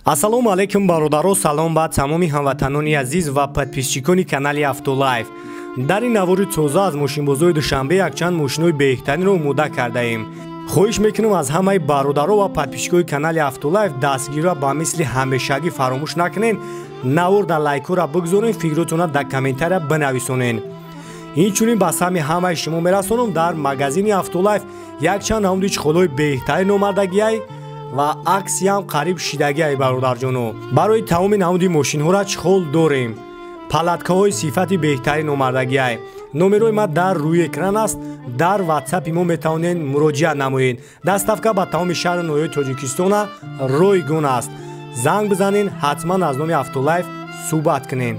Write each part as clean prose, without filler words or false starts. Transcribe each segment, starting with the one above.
Ассалому алайкум бародаро, салом ба тамоми ҳамватанони азиз ва подписчикони канали Автолайф. Дар ин навори тоза аз мошинбозои Душанбе якчанд мошинои беҳтаринро омода кардаем. Хоҳиш мекунам аз ҳамаи бародаро ва подписчикои канали Автолайф дастгирро ба мисли ҳамешагӣ фаромӯш накунед, навор дар лайкҳоро бигзорен, фикротонро дар комментария бинависонед. Инчунин ба сами ҳамаи шумо мерасонам, дар магазини Автолайф якчанд намуди чиқолҳои беҳтарин омадагиай ва аксиям қариб шидагиай бародарҷоно. Барои тамоми намуди мошинҳоро чиқол дорем. Палаткаҳои сифати беҳтарин омадагиай. Номерои ма дар рӯи экран аст, дар ватсапи мо метавонед муроҷиат намоед. Доставка ба тамоми шаҳру ноҳияи Тоҷикистона ройгон аст. Занг бизанед, ҳатман аз номи Автолайф суҳбат кунед.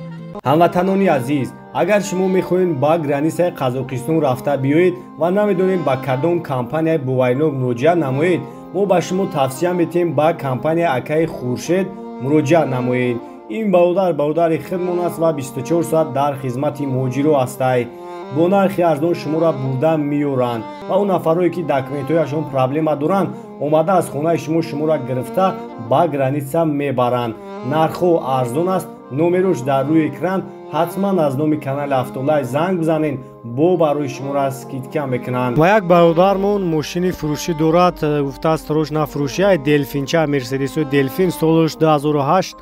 Ҳамватанони азиз, агар шумо мехоҳед ба границаи Қазоқистон рафта биёед ва намедонед ба кадом компанияи боваринок муроҷиат намоед, мо ба шумо тавсия метиҳем ба компанияи акаи Хуршед муроҷиат намоед. Ин бародар бародари хидмон аст ва 24 соат дар хизмати муҳоҷиро ҳастай. Бо нархи арзон шуморо бурда меоранд ва он нафарое ки документҳояшон проблема доранд, омада аз хонаи шумо шуморо гирифта ба граница мебаранд. Нархҳо арзон аст, номерош дар рӯи экран. Ҳатман аз номи канали Автолайф занг бизанед, бо барои шуморо скидка мекунанд. Ва як бародармон мошини фурӯшӣ дорад, гуфтааст рош нафурӯшӣ, Делфинча, Мерседесои Делфин, солш 2008,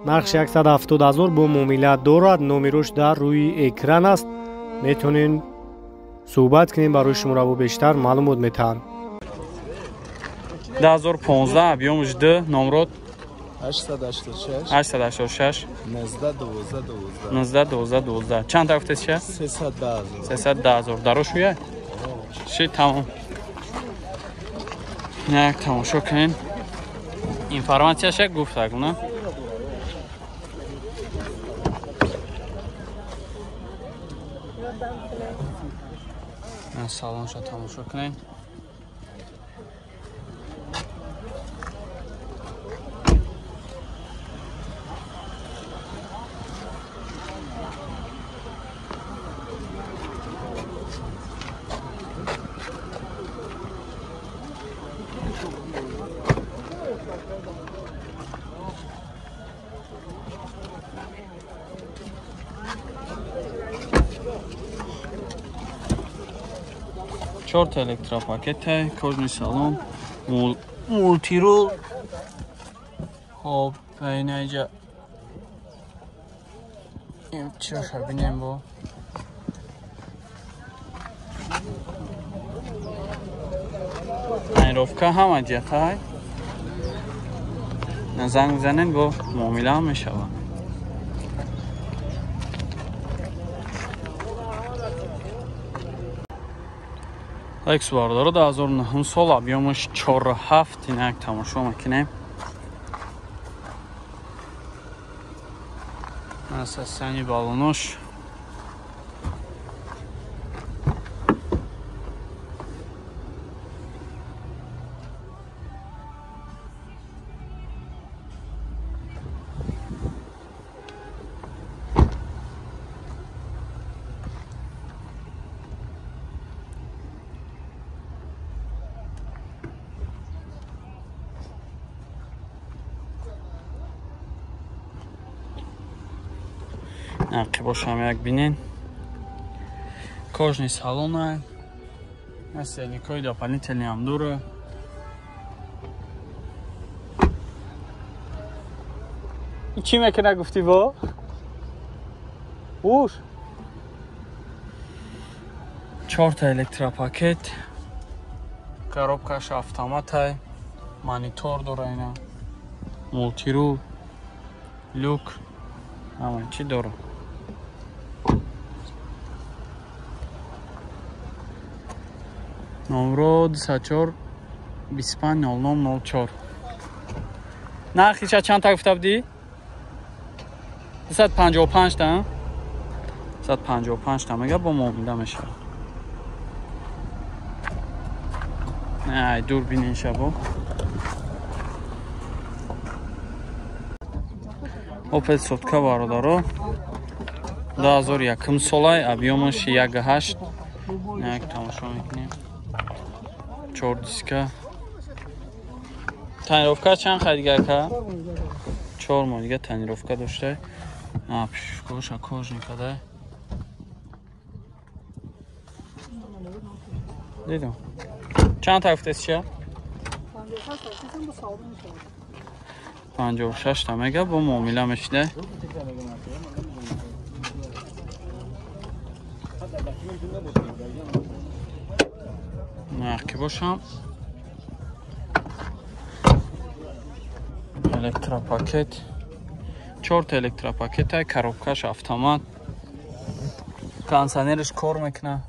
нархш 170 000 бо муомила дорад. Номерош дар рӯи экран аст, метавонед суҳбат кунем, барои шуморо бо бештар маълумот метаҳанд. 2015 объёмш 2 номрод 886 886 19 12 12 19 12 12. Чанд та гуфтед? 310 310 000. Даро шуя? Ши тамом. Як тамошо кунед. Информатсияша гуфтагу, на? Салонша тамошо кунед. Чорта электропакет, кожный салон, мультирул. Хоб, инаҷа чироша бинем бо. Тонировка ҳама ҷиҳатай. Занг бизанед, бо муомила ҳам мешавад. Лекс бародаро 2009 сол объёмаш 4.7 инак тамошо мекунем. Асасани балонош. Ақибошам як бинен. Кожный салона. Населникои дополнительный ҳам дора. Чӣ мекуна гуфтӣ бо? Уш. Чорта электропакет. Коробкаш автоматай. Монитор дора ина. Мултирул. Люк. Ҳама чӣ дора. Номро 24 25 00 04. Нархиша чанд та гуфта будӣ? 255 та? 255 та мега бо муомила мешавад. Не, дур бинен шабо. Опел сотка бародаро 2001 солай, объёмаш 1.8. Як тамошо мекунем. 4 диска. Тонировка чанд хай дига ака? 4 моҳ дига тонировка дошта. Пишкоша кожника да. Дидам. Чанд та гуфтесиша? 56 та мега бо муомила мешида. Нархи бошам. Электропакет. 4 та электропакет, коробкаш автомат. Кондиционерш кор мекунад.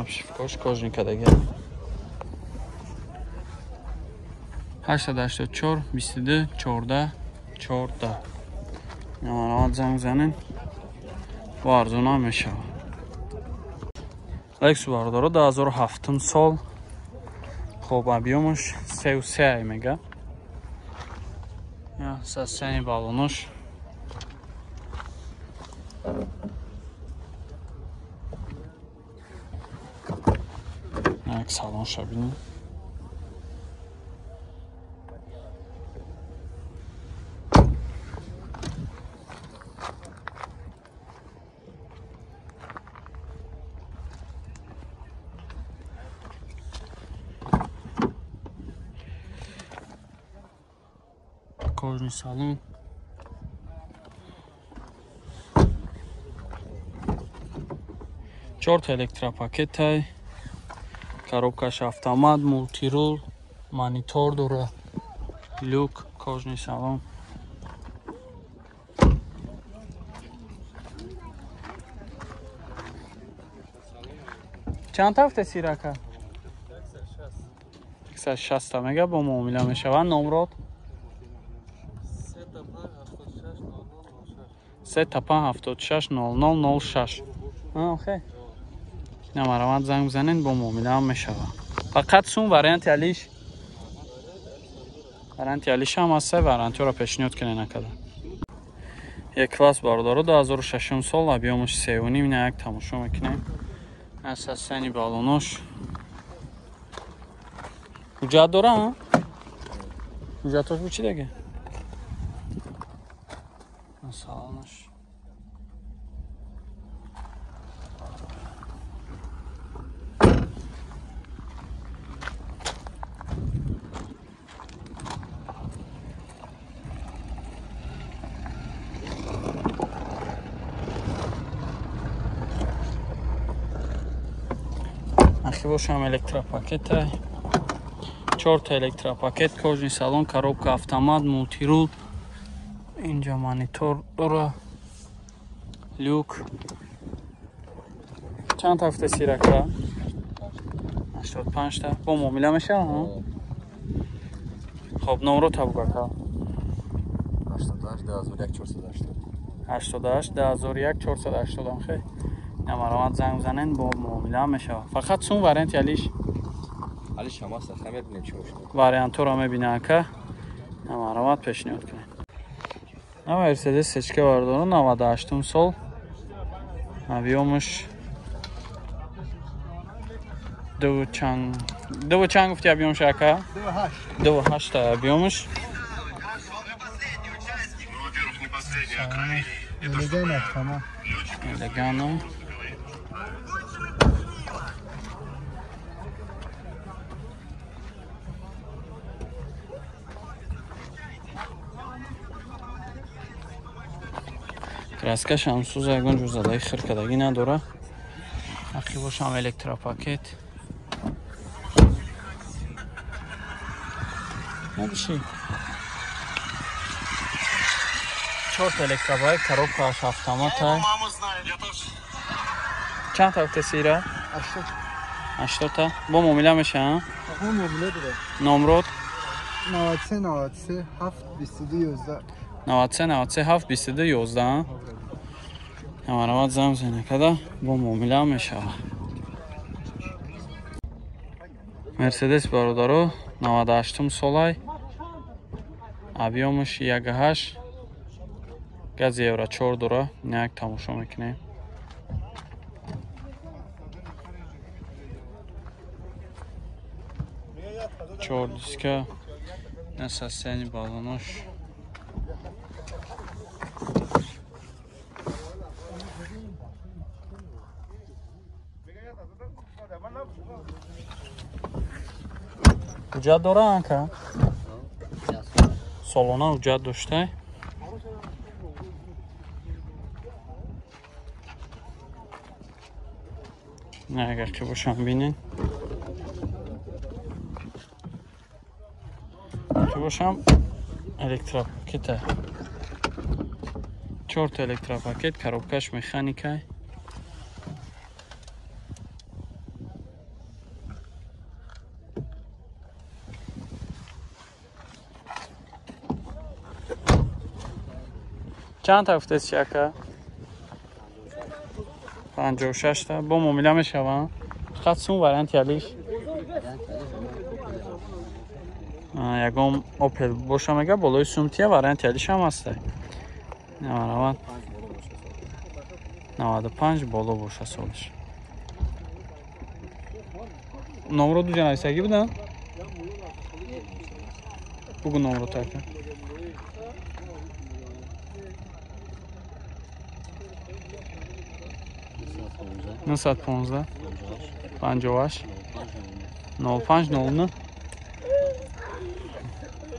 Обшивкош кожника дига. 884 22 14 14. Намарават занг занен. Бо арзона мешавад. Лексус бародаро 2007 сол. Хоб объёмаш 3,3 мега. Я состояние баллонош. Як салон шабини. Кожный салон. Чорт электропакетай. Коробкаш автомат, мультирул, монитор дора, люк, кожный салон. Чанд тафте сирака? 160 мега бо муомила мешаванд. Номрод 3 5 76 00 06. Охе. Намарават занг бизанед бо муомила ҳам мешавад. Фақат сум варианти алиш. Варианти алиш ҳам ҳаст, вариантҳоро пешниҳод кунед накарда. Як класс бародаро 2006 сол объёмаш 3.5 на як тамошо мекунем. Асасани балонош. Ҳуҷҷат дора? Ҳуҷҷатош бу чӣ дега? Салонош. Ахи бошам электропакета. 4 та электропакет, кожный салон, коробка автомат, мультирул. Инҷа монитор дора, люк. Чанд та гуфта сирака? 85 та. Бо муомила мешавад? Хоб, номро та буга ка. 88 2001 480. 88 2001 480. Хе. Намарават занг бизанен бо муомила мешавад. Фақат сум варианти алиш. Алиш ҳам аст, мебинем чӣ мошина. Вариантҳоро мебинем ака. Намарават пешниҳод кунед. На Мерседес сечка бардоро 98 сол. Объёмаш 2 чанд. 2 чанд гуфти объёмаш ака? 2.8. 2.8 объёмаш. Элегано. Краскаш ҳам сӯза, ягон ҷур задаи хиркадагӣ надора. Ахи бошам электропакет. Набиши. 4 электропакет, коробкаш автомата. Чанд та гуфте сира? 80 та. Бо муомила мешава? Бо муомила дора. Номрод 93 93 7 22 11. 93 93 7 22 11. Намарават занг бизанед када бо муомила мешавад. Мерседес бародаро 98 солай. Объёмаш 1.8. Гази евро 4 дора. Як тамошо мекунем. 4 диска. На состоянии баллонош. Ҳуҷҷат дора анка? Солона ҳуҷҷат доштай? Не, агар ки бошам бинен. Ки бошам электропакета. 4 та электропакет, коробкаш механикай. Чанд та гуфтест ака? 56 та. Бо муомила мешаванд? Фақат сум варианти алиш? Ягон Opel боша мега болои сумтия варианти алиш ҳам ҳастай. Навад 95 боло боша солиш. Номро ду ҷанависагӣ будан? Бугу номро така. 915 58 05 09.